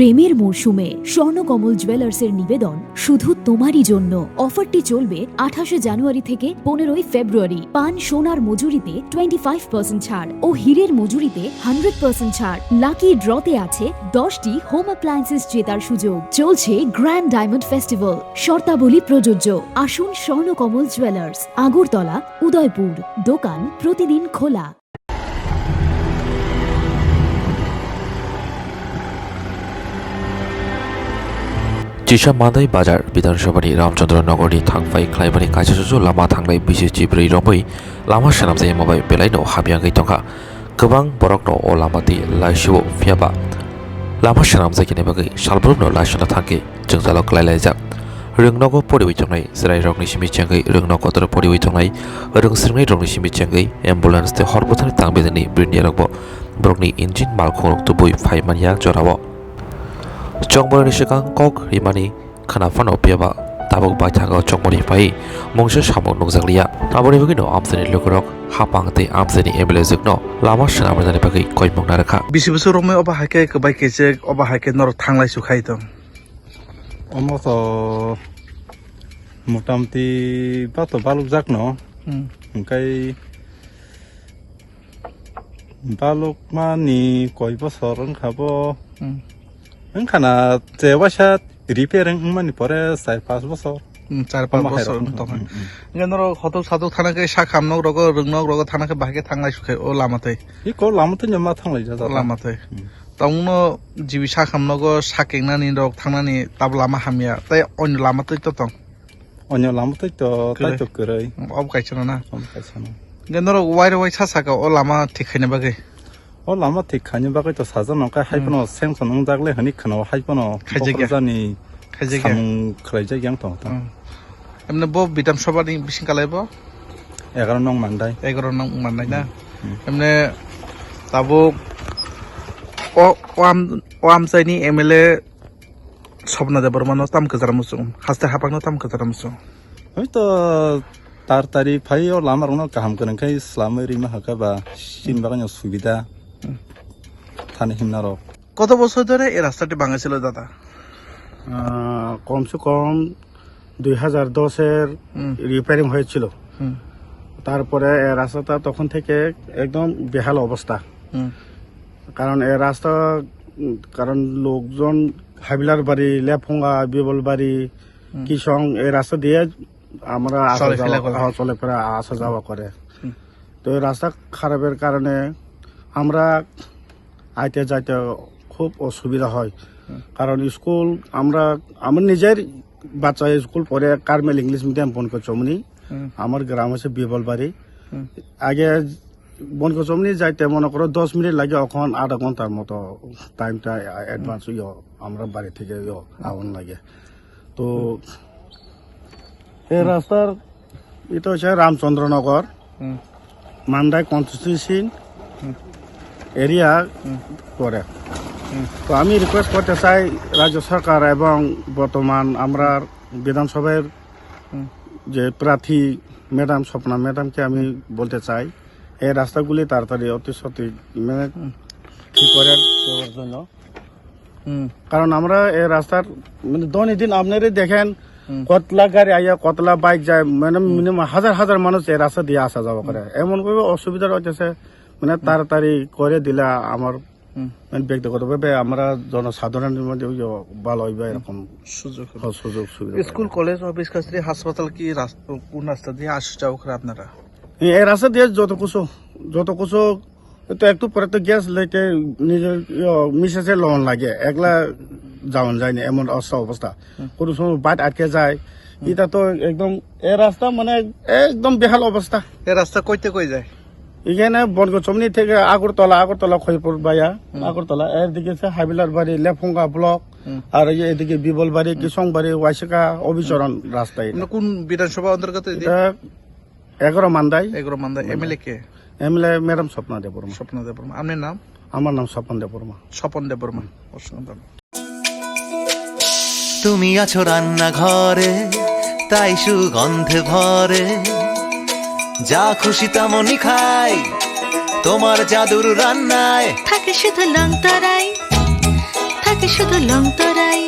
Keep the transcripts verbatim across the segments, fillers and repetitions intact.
প্রেমের মরশুমে স্বর্ণকমল জুয়েলার্সের নিবেদন শুধু তোমারই জন্য। অফারটি চলবে আঠাশে জানুয়ারি থেকে পনেরোই ফেব্রুয়ারি। পান সোনার মজুরিতে টোয়েন্টি ফাইভ পার্সেন্ট ছাড় ও হীরের মজুরিতে হান্ড্রেড পার্সেন্ট ছাড়। লাকি ড্রতে আছে দশটি হোম অ্যাপ্লায়েন্সেস জেতার সুযোগ। চলছে গ্র্যান্ড ডায়মন্ড ফেস্টিভ্যাল, শর্তাবলী প্রযোজ্য। আসুন স্বর্ণকমল জুয়েলার্স, আগরতলা, উদয়পুর। দোকান প্রতিদিন খোলা। Chisa Mandai Bazar Bidhan Sabhani Ramchandra Nagarni thangphai khlaimani kaisa susu lama thangnai bisi chibrwi romwi lama swnamjai mabai belaino hamyangwi tongkha. Kwbang borokno o lama twi laisio phiyaba lama swnamjakini bagwi salbrumno laisona thangkhe jwngjalo kwlailaijak. Rwngnogo poriwi tongnai chwrairokni simi chengwi rwngno kotor poriwi tongnai rwngswrwngnairokni simi chengwi ambulance tei hor bwthani tangbijakni bwrwiniyarokbo borokni engine malkhungrok tubui phaimanya jorao. Chongmoroni swkang kok rimani khwna phano phiyaba tabuk baithangao chongmori pai mungsa samung nukjakliya. Aboni bagwino amchaini lukurok hapang tei amchaini M L A jwkno lama swnamnani bagwi koimung narwkha. Bisi bwswk romwi obo hai khe kwbai kechek, obo hai khe norok thanglai su khai tong. Omo to motamoti ba to balukjakno. Hmm. Hwnkhe balukmani koi bosor wngkha bo? Hmm. Wngkha na, che waisa repair wngmani pore char panch bosor. Hmm, char panch bosor wng tongkha. Hmm, hmm. Hwnkhe norok hotok satok thana khe sakhamnok rogo, rwngnok rogo thana khe bahai khe thanglai su khai o lama twi. Iko lama twi no ma thanglai jajak. Lama twi. Hmm. Tongno jibi sakhamnogo sakengnani rok thangnani tabla lama hamya tei onyo lama twi to tong. Onyo lama twi to kwrwi. Tai to kwrwi. Obo kaisa no na? Obo kaisa no. Hwnkhe norok wire wire sa saka o lama thik khaina bagwi? O lama thik khaina bagwi to sajak no khe hai hmm. Phano sanction wngjak le hwnwi khwna hai phano khaijak ya. Kokrajani khaijak ya. Samung khlaijak yang tong tong. Hmm. Emne bo Bidhan Sabha ni bising kalai bo? Egaroh nong Mandai. Egaroh nong Mandai na? Hmm. Emne tabuk o, o am-, o amchaini M L A Swapna Debbarma no tam kwchar muchung, haste haphang no tam kwchar muchung. Hoi to tar tari phai o lama rok no kaham kwrwng khai swlamwi rima hakha ba chini bagwi no subida. Hmm. Thani himna rok. কত বছর ধরে এই রাস্তাটি ভাঙা ছিল, দাদা? আহ, কমসে কম দুই হাজার দশের হুম। রিপেয়ারিং হয়েছিল। হুম। তারপরে এই রাস্তাটা তখন থেকে একদম বেহাল অবস্থা। হুম। কারণ এই রাস্তা, উম, কারণ লোকজন হাবিলার বাড়ি, লেফুঙ্গা, বিবল বাড়ি, হুম। কিসং এই রাস্তা দিয়ে আমরা আসা চলাফেরা যাওয়া, করে। হ্যাঁ, চলাফেরা আসা যাওয়া করে। হুম। তো এই রাস্তা খারাপের কারণে আমরা আইতে যাইতে খুব অসুবিধা হয়। হুম। কারণ স্কুল আমরা, আমার নিজের বাচ্চা স্কুল পড়ে কার্মেল ইংলিশ মিডিয়াম বনকচমনি। হুম। আমার গ্রাম হচ্ছে বিবলবাড়ি। হুম। আগে বনকচমনি যাইতে মনে করো দশ মিনিট লাগে, এখন আধা ঘন্টার মতো টাইমটা অ্যাডভান্স হইও, আমরা বাড়ি থেকে ইয়ো আওয়ান লাগে। তো এই রাস্তার এটা হচ্ছে রামচন্দ্রনগর, হুম। মান্দাই কনস্টিটিউশন হুম। এরিয়া হুম। পড়ে। হুম। তো আমি রিকোয়েস্ট করতে চাই রাজ্য সরকার এবং বর্তমান আমরা বিধানসভার হুম। যে প্রার্থী ম্যাডাম স্বপ্না ম্যাডামকে আমি বলতে চাই, এই রাস্তাগুলি তাড়াতাড়ি অতি সত্বর মানে হুম। ঠিক করার দেওয়ার জন্য। হুম। কারণ আমরা এই রাস্তার মানে দৈনন্দিন আপনারাই দেখেন, হুম। কতলা গাড়ি আইয়া, কতলা বাইক যায়, মানে হুম। মিনিমাম হাজার হাজার মানুষ এই রাস্তা দিয়ে আসা যাওয়া করে। হুম। এমন ভাবে অসুবিধা রয়েছে, মানে হুম। তাড়াতাড়ি করে দিলে আমার হুম। মানে ব্যক্তিগতভাবে আমরা জনসাধারণের মধ্যে ওই যে ভালো হইবে হুম। এরকম সুযোগ হবে। হ্যাঁ, সুযোগ সুবিধা স্কুল, পাইবে। কলেজ, অফিস কাছারি, হাসপাতাল কি রাস-, কোন রাস্তা দিয়ে আসা যাওয়া করে আপনারা? এই রাস্তা দিয়ে যত কিছু, যত কিছু তো একটু পরে তো গ্যাস লইতে নিজের, ইয়ো, মিসেসে লওন লাগে, একলা যাওন যায় না, এমন অবস্থা, অবস্থা। হুম। কোনো সময় বাট আটকে যায়, হুম। এটা তো একদম, এ রাস্তা মানে একদম বেহাল অবস্থা। এ রাস্তা কইতে কই যায়? এখানে বনগোচমনি থেকে আগরতলা, আগরতলা খৈপুর বায়া, হুম। আগরতলা, এর দিকে সে হাবিলার বাড়ি, লেফুঙ্গা ব্লক, হুম। আর এই যে এদিকে বিবলবাড়ি, হুম। কিশংবাড়ি, ওয়াইসেকা, অবিচরণ হুম। রাস্তা এটা। মানে কোন বিধানসভা অন্তর্গত এটি? এটা এগারো মান্দাই। এগারো মান্দাই। মান্দাই। এমএলএ কে? এমএলএ ম্যাডাম স্বপ্না দেববর্মা। স্বপ্না দেববর্মা। আপনার নাম? আমার নাম স্বপন দেববর্মা। স্বপন দেববর্মা। হুম। অসংখ্য ধন্যবাদ। তুমি আছো রান্নাঘরে, তাই সুগন্ধে ভরে। যা খুশি তেমনই খাই, তোমার জাদুর রান্নায়। থাকে শুধু লং তরাই, থাকে শুধু লং তরাই।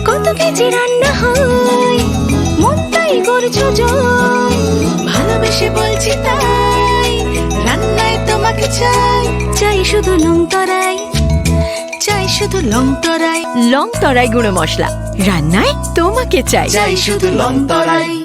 কত কেজি রান্না হয়, মনটাই করছো জয়। ভালোবেসে বলছি তাই, রান্নায় তোমাকে চাই। চাই শুধু লং তরাই, চাই শুধু লং তরাই। লং তরাই গুঁড়ো মশলা, রান্নায় তোমাকে চাই। চাই শুধু লং তরাই।